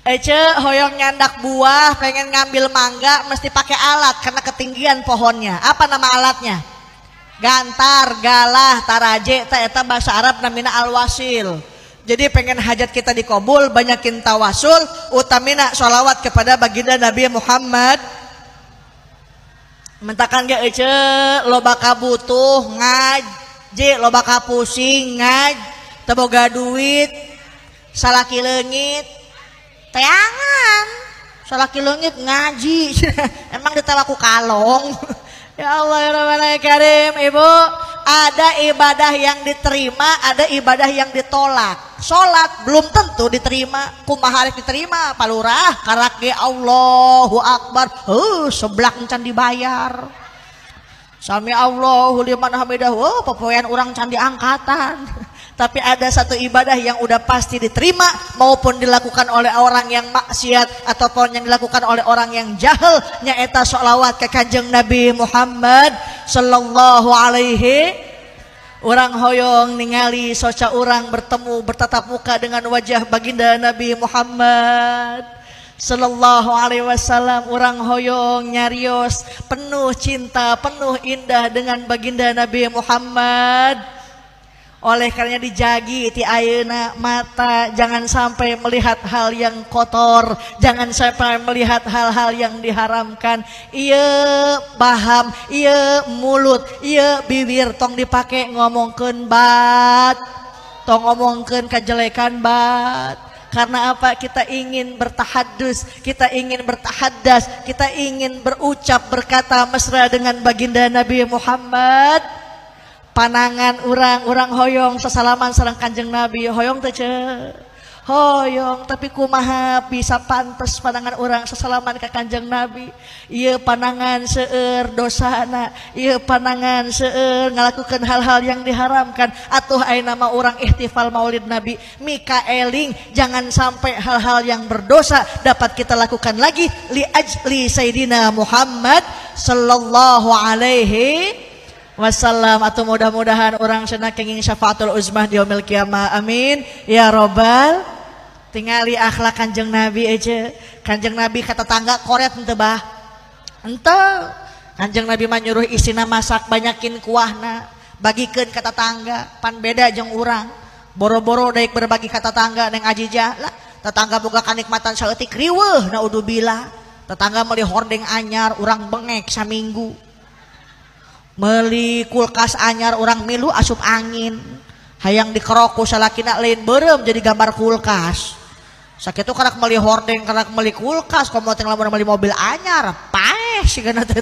Ece hoyong nyandak buah, pengen ngambil mangga mesti pakai alat karena ketinggian pohonnya. Apa nama alatnya? Gantar, galah, taraje, ta eta bahasa Arab namina alwasil. Jadi pengen hajat kita dikabul, banyakin tawasul, utamina sholawat kepada baginda Nabi Muhammad. Mentakan ge ece loba kabutuh ngaji, loba kapusing ngaji, teu boga duit, salaki leungit. Teangan salaki leungit ngaji. Emang ditawaku kalong. Ya Allah ya Rabbana ya Karim. Ibu, ada ibadah yang diterima, ada ibadah yang ditolak. Salat belum tentu diterima. Kumaha rek diterima palurah karak ge Allahu Akbar, seblak encan dibayar. Sami Allahu liman hamidah, popoean urang can diangkatan. Tapi ada satu ibadah yang udah pasti diterima maupun dilakukan oleh orang yang maksiat ataupun yang dilakukan oleh orang yang jahil, nyaeta sholawat ke Kanjeng Nabi Muhammad sallallahu alaihi. Orang hoyong ningali soca orang bertemu bertatap muka dengan wajah baginda Nabi Muhammad sallallahu alaihi wasallam. Orang hoyong nyarios penuh cinta, penuh indah dengan baginda Nabi Muhammad. Oleh karena dijagi ti ayeuna mata jangan sampai melihat hal yang kotor, jangan sampai melihat hal-hal yang diharamkan. Ieu baham, ieu mulut, ieu bibir tong dipake ngomongkeun bat, tong ngomongkeun kejelekan bat. Karena apa? Kita ingin bertahadus, kita ingin bertahaddas, kita ingin berucap berkata mesra dengan baginda Nabi Muhammad. Panangan urang hoyong sesalaman sareng Kanjeng Nabi, hoyong teh ce, hoyong, tapi kumaha bisa pantes panangan urang sesalaman ka Kanjeng Nabi. Ieu panangan seueur dosana, ieu panangan seueur ngalakukeun hal-hal yang diharamkan. Atuh ayeuna mah urang ihtifal Maulid Nabi mikaeling jangan sampai hal-hal yang berdosa dapat kita lakukan lagi li ajli Sayyidina Muhammad sallallahu alaihi wasallam. Atau mudah-mudahan orang sana kenging syafaatul uzmah di yaumil kiamah. Amin ya robbal. Tingali akhlak Kanjeng Nabi aja. Kanjeng Nabi kata tetangga koret henteu bah. Henteu. Kanjeng Nabi mah nyuruh isina masak banyakin kuahna, bagikeun ka tetangga, pan beda jeung urang. Boro-boro daek berbagi ka tetangga neng ajijah lah. Tetangga boga kanikmatan saeutik riweuh naudzubillah. Tetangga meuli hordeng anyar, urang bengek saminggu. Meli kulkas anyar orang milu asup angin, hayang dikerok ku salakina lain beureum jadi gambar kulkas. Sakitu karak meuli hordeng, karak meuli kulkas, komo teh lamun meuli mobil anyar, paeh sigana teh.